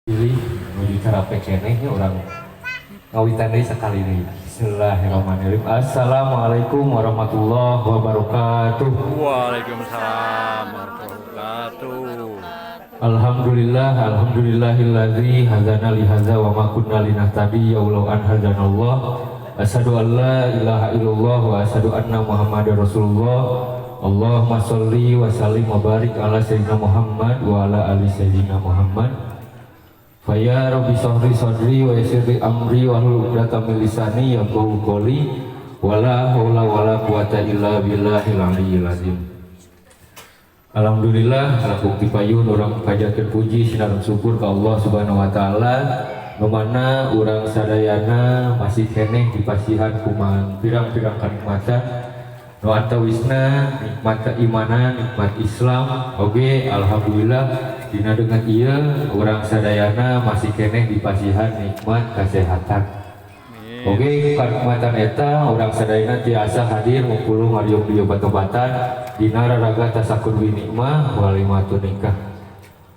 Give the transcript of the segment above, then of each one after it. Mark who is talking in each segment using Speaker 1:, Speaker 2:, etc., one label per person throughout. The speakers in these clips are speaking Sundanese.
Speaker 1: Pilih menuju cara keneh nya, urang ngawitan deui sakali deui. Bismillahirrahmanirrahim. Assalamualaikum warahmatullahi wabarakatuh.
Speaker 2: Waalaikumsalam warahmatullahi wabarakatuh.
Speaker 1: Alhamdulillah, alhamdulillahilladzi hadana li hadza wa ma kunna linahtadiya laula an hadanallah. Asyhadu an la ilaha illallah wa asyhadu anna Muhammadar Rasulullah. Allahumma sholli wa sallim wa barik ala sayyidina Muhammad wa ala ali sayyidina Muhammad. Faya rabbi shrah li sadri wa yassir li amri wahlul 'uqdatam min lisani yafqahu qawli, wala haula wala quwata illa billahil aliyyil azim. Alhamdulillah, langkung tipayun urang panjatkeun puji sinareng syukur ka Allah Subhanahu wa Taala, nu mana urang sadayana masih keneh dipasihan ku pirang-pirang kanikmatan, nu antawisna nikmat keimanan, nikmat Islam. Oge alhamdulillah, dina dengan ieu urang sadayana masih keneh dipasihan nikmat kesehatan. Oke, kanikmatan eta urang sadayana tiasa hadir ngumpul ngariung di obat-obatan dina raraga tasakur bi nikmah walimatun nikah.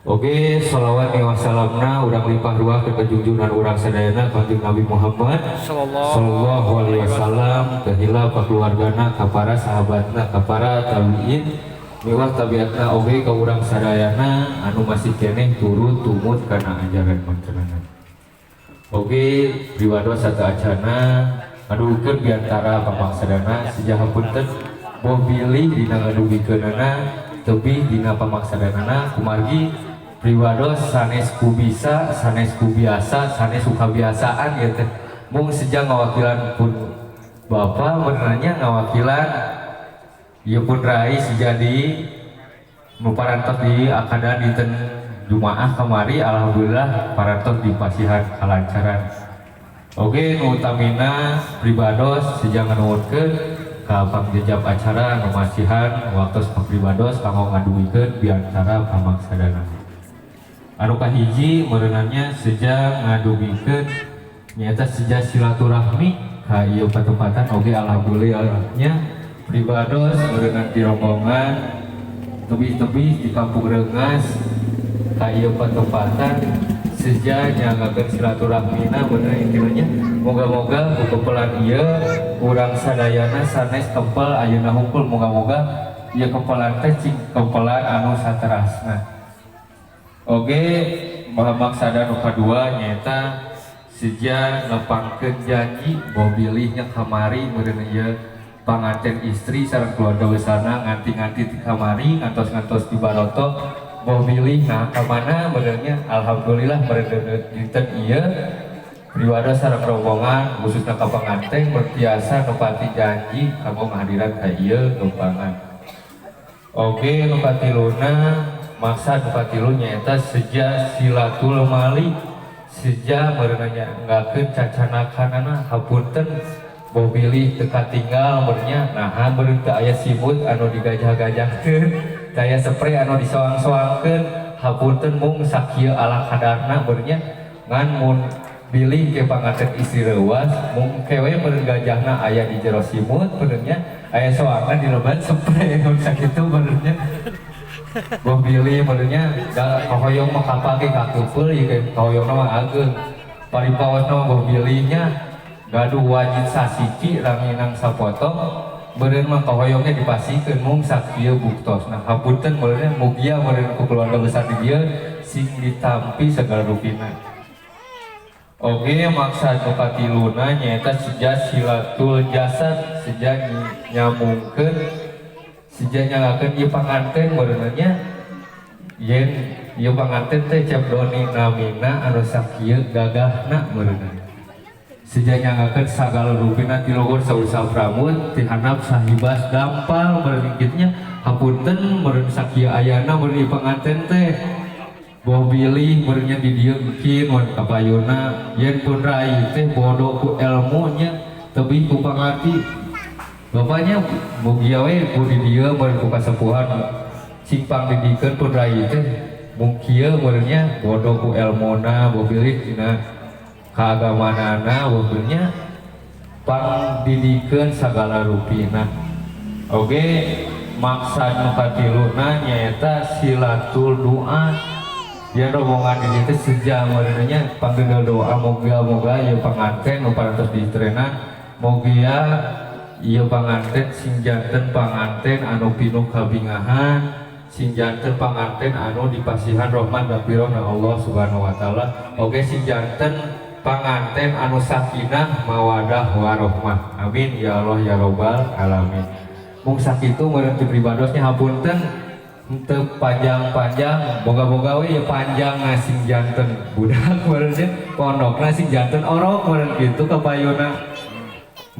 Speaker 1: Oke, sholawat wa salamna urang limpah ruah ke junjungan urang sadayana, Kanjeng Nabi Muhammad sallallahu alaihi wasallam, kahila ka keluargana, ka para sahabatna, ka para tabiin miwah tabiatna, oge ka urang sadayana anu masih keneh turut tumut kana ajaran mancanana. Oke, pribados sateuacana ngadukeun biantara pamaksadana, seja hapunten boh bilih dina ngadugikeunana tebih dina pamaksadanana, kumargi pribados sanes ku bisa, sanes ku biasa, sanes ku kabiasaan ya teh, mung seja ngawakilan pun bapak meunanya, ngawakilan ieu pun rai seja di nu parantos di akadan dinten Jumaah kamari. Alhamdulillah, parantos dipasihan kalancaran. Oke, nu utamina pribados seja nganuhunkeun ka pangjejap acara nu masihan waktos ka pribados kanggo ngadugikeun biantara pamaksadana. Anu kahiji meureunannya seja ngadugikeun nyaeta seja silaturahmi ka ieu patempatan. Oke, alhamdulillahnya pribados meureunnan di rombongan tebih-tebih di Kampung Rengas ka ieu patempatan seja nyanggakeun silaturahmina. Bener, intinya moga-moga ku kempelan ieu urang sadayana sanes kempel ayeuna hungkul, moga-moga ieu kempelan teh cing kempelan anu saterasna. Oke, maksada nu kadua nyaeta seja nepangkeun janji, boh bilihnya kamari meureun ieu panganten istri sareng keluarga besarna nganti-nganti ti kamari ngantos-ngantos di baroto, boh bilih nah ka mana meureunnya. Alhamdulillah, meureun dinten ieu pribados sareng rombongan khususna ka panganten bertiasa nepati janji kanggo ngahadiran ka ieu gempangan. Oke, nu katiluna, maksad nu katilu nyaeta seja silatul mali, seja meureunnya nggakeun cacanakanana. Hapunten boh bilih teu katinggal meureunnya, naha meureun teu aya simut anu digajah-gajahkeun, teu aya spray anu disoang-soangkeun. Hapunten, mung sakieu ala kadarna meureunnya, ngan mun bilih ke panganten istri reuwas, mung kewe meureun gajahna aya di jero simut meureunnya, aya soangan di lebat spray, mun sakitu meureunnya. Boh bilih meureunnya da kahoyong mah kapake kakeupel ieu ke kahoyongna mah ageung paripaosna mah, boh bilihnya gaduh wajit sasiki ranginang sapotong meureun mah kahoyongnya dipasikeun, mung sakieu buktosna. Hapunten meureunnya, mugia meureun ku keluarga besar di dieu sing ditampi segala rupina. Oke, maksad nu katiluna nyaeta seja silatul jasad, seja nyambungkeun, seja nyanggakeun ieu panganten meureunnya, yen ieu panganten teh Cep Doni namina anu sakieu gagahna meureunna, seja nyanggakeun sagala rupina ti luhur sausap rambut, ti handap sahibas dampal meureun kitu nya. Hapunten meureun, sakieu ayana meureun ieu panganten teh, boh bilih meureunnya di dieu mungkin mun kapayuna yen pun rai teh bodoh ku ilmunya, tebih ku pangarti bapaknya. Mugia we ku di dieu meureun ku kasepuhan cing pangdidikeun pun rai teh mung kieu meureunnya, bodoh ku elmuna, boh bilih dina kaagamanana, boh bilihnya pangdidikeun sagala rupina. Oke, maksad nu katiluna nyaeta silatul doa. Ya rombongan ini teh sejam nya panggil doa moga-moga ieu panganten nu parantos ditrenan moga ieu panganten sing janten panganten anu pinuh kabingahan, sing janten panganten anu dipasihan rahmat dan Allah Subhanahu wa taala. Oge sing janten panganten anu sakinah mawadah warohmah. Amin ya Allah ya robbal alamin. Mung sakitu meureun ti pribadosnya, hapunten henteu panjang-panjang, boga-boga we ya panjang sing janten budak meureun nya, pondokna sing janten orok meureun kitu kapayuna.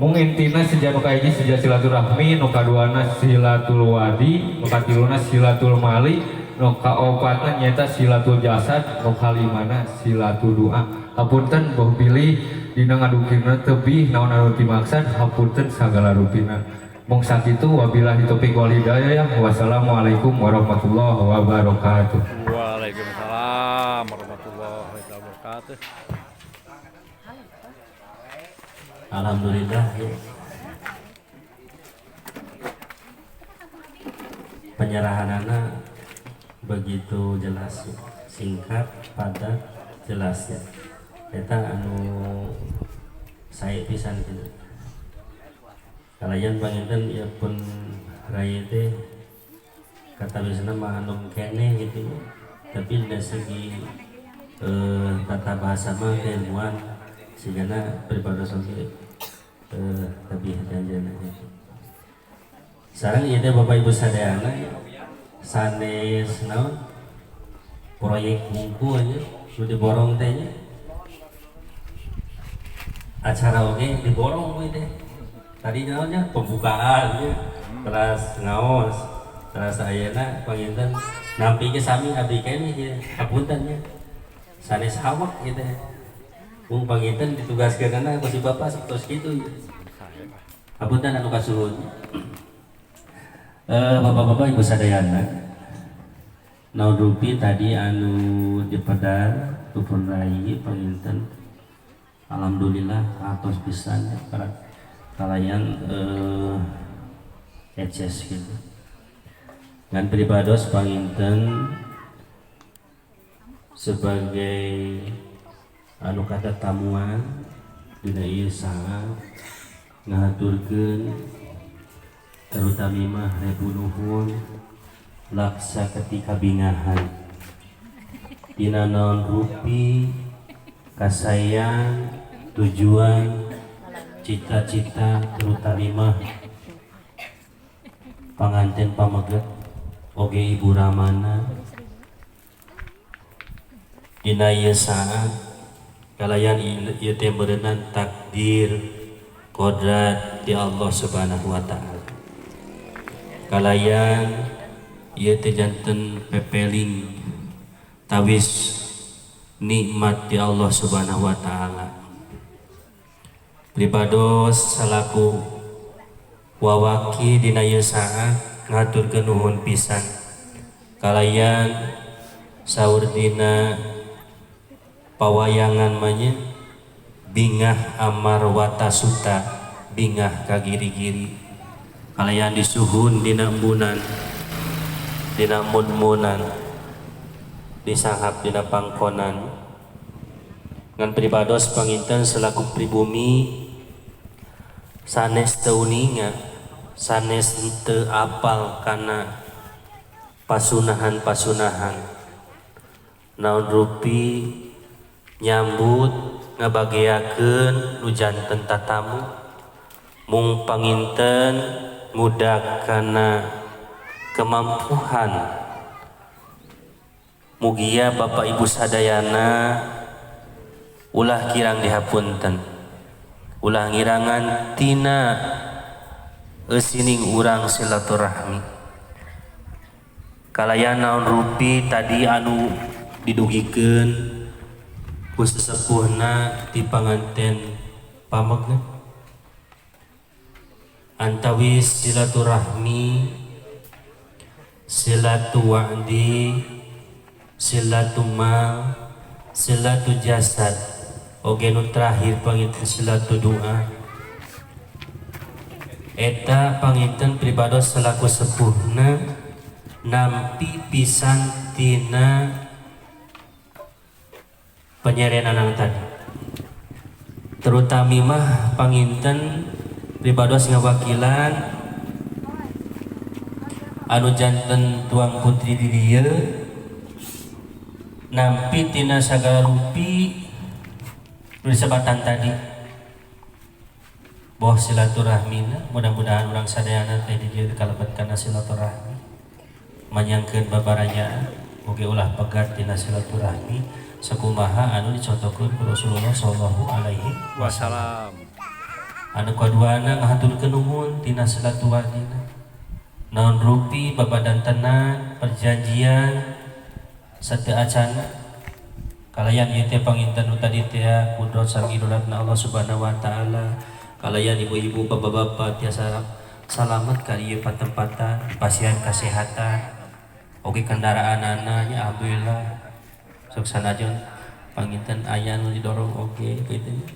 Speaker 1: Mung intina seja nu kahiji seja silaturahmi, nu kaduana silatul wadi, nu katiluna silatul mali, nu kaopatna nyaeta silatul jasad, nu kalimana silatul doa. Hapunten boh bilih dina ngadukirna tebih naon anu dimaksad, hapunten sagala rupina. Mung sakitu, wabillahi taufik wal hidayah. Wassalamualaikum warahmatullahi wabarakatuh.
Speaker 2: Waalaikumsalam warahmatullahi wabarakatuh.
Speaker 3: Alhamdulillah ya. Penyerahan anak begitu jelas ya. Singkat, padat, jelas ya. Eta anu sae pisan gitu. Kalayan panginten ya pun raya teh kata biasanya mah anu keneh gitu ya. Tapi dari segi tata bahasa mah keilmuan sigana pribados oge lebih janjana gitu. Sareng ieu teh Bapak Ibu sadayana ya, sanes naon proyek mungku aja nu diborong teh nya. Acara oge diborong we teh. Tadi naonnya pembukaan nya, terus ngaos, terus ayeuna panginten nampi ge sami abdi keneh ya, hapunten nya. Sanes hawak gitu. Mung panginten ditugaskeunana ku si bapak sapertos kitu ya. Hapunten anu kasuhun. Bapak-bapak Ibu sadayana, naon rupi tadi anu dipedar pun rai panginten alhamdulillah atos pisan ya, para kalayan eces gitu. Ngan pribados panginten sebagai anu kata tamuan dina ieu saat ngahaturkeun terutami mah rebu nuhun laksa ketika bingahan dina naon rupi kasayang tujuan cita-cita terutami mah panganten pameget oge ibu ramana dina ieu saat kalayan ieu teh meureunnan takdir kodrat di Allah Subhanahu wa taala. Kalayan ieu teh janten pepeling tawis nikmat di Allah Subhanahu wa taala. Pribados salaku wawaki dina ieu saat ngaturkeun nuhun pisan kalayan saur dina pawayangan mah bingah amar watasuta bingah kagiri-giri kalayan disuhun dina embunan dina mun-munan disahap dina pangkonan. Ngan pribados panginten selaku pribumi sanes teu uninga sanes teu apal kana pasunahan-pasunahan naon rupi nyambut ngabageakeun nu janten tatamu mung panginten ngudag kana kemampuhan. Mugia Bapak Ibu sadayana ulah kirang dihapunten, ulah ngirangan tina eusining urang silaturahmi. Kalayan naon rupi tadi anu didugikeun ku sesepuhna ti panganten pamegna antawis silaturahmi, silatu wa'di, silatu mal, silatu jasad, oge nu terakhir panginten silatu doa. Eta panginten pribados selaku sepuhna nampi pisan tina Penyerenan tadi terutami mah panginten pribados ngawakilan anu janten tuang putri di dieu nampi tina sagala rupi nu disebatan tadi, boh silaturahmina. Mudah-mudahan urang sadayana teh di dieu kalebet kana silaturahmi, manyangkeun babaranya oge ulah pegat tina silaturahmi sakumaha anu dicontohkeun ku Rasulullah sallallahu alaihi
Speaker 2: wasalam.
Speaker 3: Anu kaduana, ngahaturkeun nuhun tina silaturahmina, naon rupi babadantenan perjanjian sateu acana kalayan ieu teh panginten nu tadi teh kudrat sareng irodatna Allah Subhanahu wa taala, kalayan ibu-ibu, bapak-bapak tiasa salamet ka ieu patempatan, pasihan kesehatan oge kendaraanana nya. Alhamdulillah, sok sanajan panginten aya nu didorong oge kitu nya,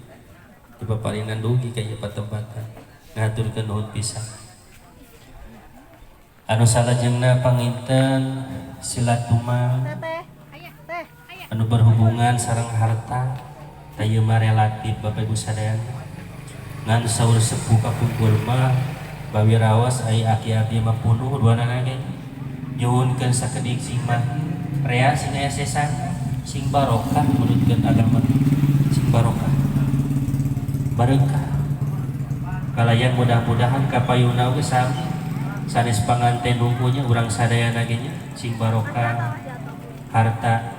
Speaker 3: di paparinan dugi ka ieu patempatan. Ngaturkeun nuhun pisan. Anu salajengna panginten silatumang anu berhubungan sareng harta. Tah, mah relatif, Bapak Ibu sadayana, ngan saur sepuh kapungkur mah bawi raos, ai aki abdi mah punuh duanana ge nyuhunkeun sakedik sing mah rea, sing aya sesan, sing barokah. Menurutkeun agama sing barokah, barokah kalayan. Mudah-mudahan kapayuna oge sami, sanes panganten hungkul nya, urang sadayana ge nya sing barokah harta.